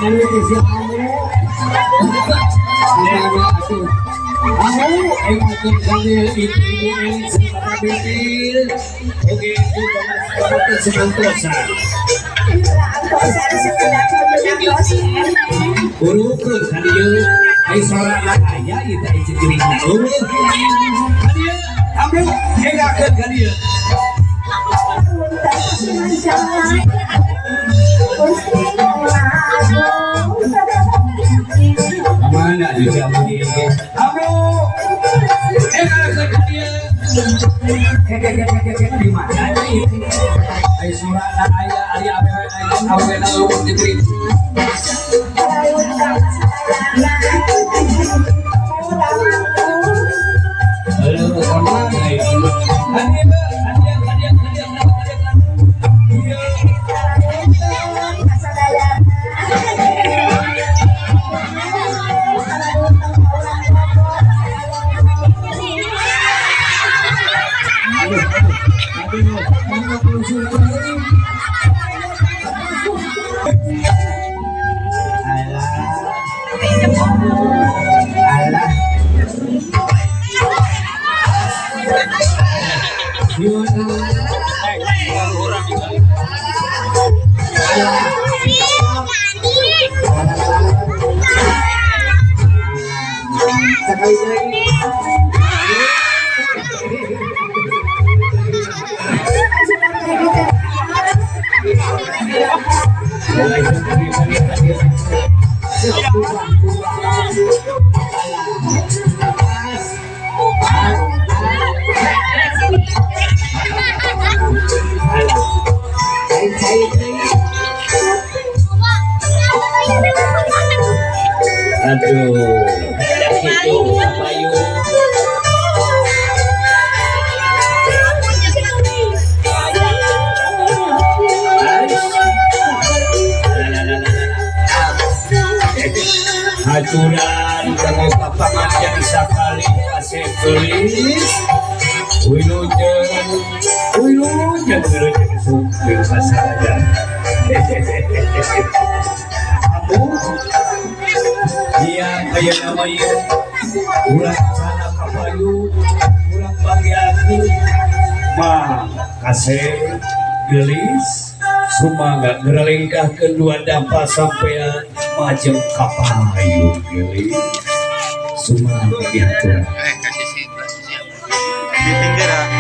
Mana teh si Amu? Mana atuh? Amu, engakeun ka dieu ibu-ibu elit Bapak Bipil. Oke, itu Bapak Senantosa. Burukeun ka dieu, ai sorana aya ieu teh cicirina eueuh. Ka dieu, Amu, engakeun ka dieu. Mana di jamu ieu? Amu, engakeun ka dieu. Ke ke ke ke ke di mana ieu? Ai sorana aya ari awewe awewe eueuh diberi. Halo, mana ieu? Ka dieu, ka dieu, ka dieu, ka dieu, ka dieu, ka dieu. Aduh, aduh, mana usul Alah, alah. Sekali lagi. Aduh, gitu, Bayu. Haturan kanggo kapangan sakali kasep geulis. Wilujeng, wilujeng, wilujeng sumping sasaja. Amu, iya aya nama ieu. Urang sana kapayu, urang bagiakeun. Mah kasep geulis sumangga ngeralengkahkeun dua dampa sampean majeng kapayu geulis. Sumangga dihaturan. Kasih sih, kasih sih. Di pinggir ah.